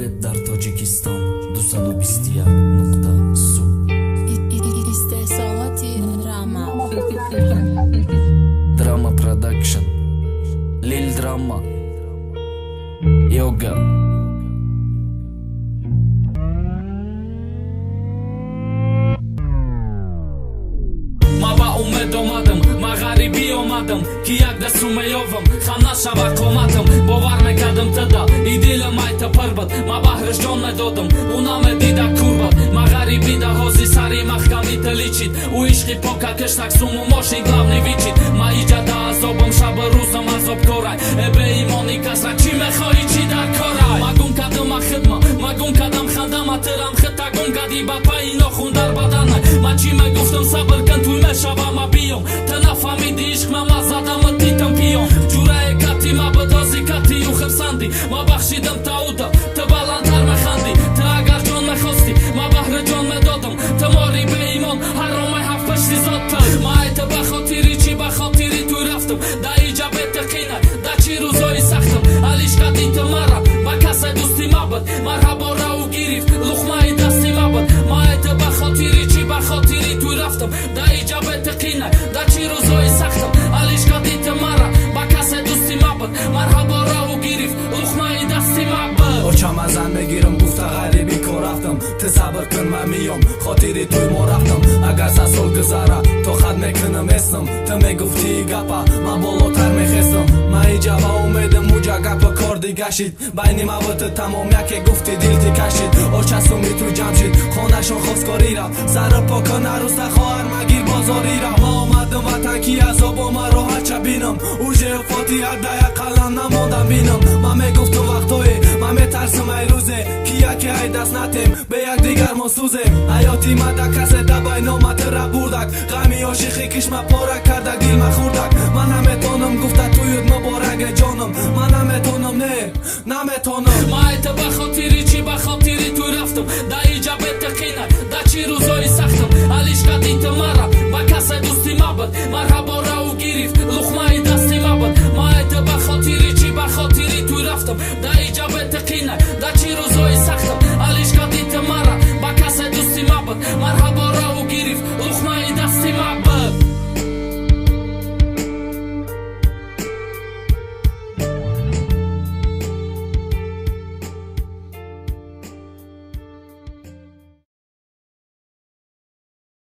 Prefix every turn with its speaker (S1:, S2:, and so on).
S1: Реп дар Тоҷикистон 221 нуқта су.
S2: Истеҳсолоти Драма.
S1: Драма Продакшн, Лил Драма, Йога. Ма ба умед омадам, ма ғарибӣ омадам, ки як дасту меёвам, хам нашава қоматам. Бовар мекардам тада, и дилам айта пар бад, ма баҳраш ҷон медодам, ӯ намедида курбад. Ма ғарибӣ да ҳози сари маҳкамӣ тиличид, ӯ ишқи пока киштак суму мошин главный вичид. Ма иҷада азобам, шабу рӯзам азобкорай. Э, беимони касра, чӣ мехоҳӣ, чӣ дар корай? Ма гум кардам хидма, ма гум кардам хандама, тирам хита гум кардӣ ба пайи нохун дар баданай. Ма чӣ мегуфтам? Сабр кун, туй мешава, ма биём. Ту нафаҳмиди ишқ, ма задама титам пиён. Ҷурае кати ма бидози катию хирсандӣ, ма бахшидам тауда, ту баландтар механдӣ. Ту агар ҷон мехостӣ, ма баҳри ҷон медодам. Ту мори беимон, ҳаромай ҳафтпашти зот. Ма айта ба хотири чӣ, ба хотири туй рафтам. Да иҷа бетиқинай, да чӣ рӯзои сахтам. Алишка диту мара ба касе дӯстӣ мабуд, марҳабора ӯ гирифт луқмаи дасти мабуд. Ма айта ба хотири чӣ, ба хотири туй рафтам. Да иҷа бетиқинай, да чӣ рӯзои сахтам. Алишка диту мара ба касе дӯстӣ мабуд, марҳабора ӯ гирифт луқмаи дасти мабуд.
S3: Очама зан мегирам гуфта, ғарибӣ кор рафтам. Ту сабр кун, ман миём, хотири туй мо рафтам. Агар сад сол гузара, тоқат мекунам, эстам. Ту мегуфтии гапа, ман болотар мехестам. Ман иҷа ба умедам, уҷа гапа кор дигашид. Байни маву ту тамом яке гуфти, дил ти кашид. Оча суми ту ҷамъ шид, хонашон хосгорӣ рафт. Сару пока наруста, хоҳар магир, бозорӣ рафт. Ма омадам ватан, ки азобо ман роҳатша бинам. Уже фотиҳа да як қалам намондам бинам. Ман мегуфтум вақтое, ман метарсам ай рӯзе, ки яке ай даст натем, бе якдигар мо сӯзем. Ҳаёти ма да касе да байнома тира бурдак. Ғами ошиқӣ кишма пора кардак, дилма хӯрдак. Ман наметонам гуфта туюд муборак, ҷонам. Ман наметонам, не, наметонам.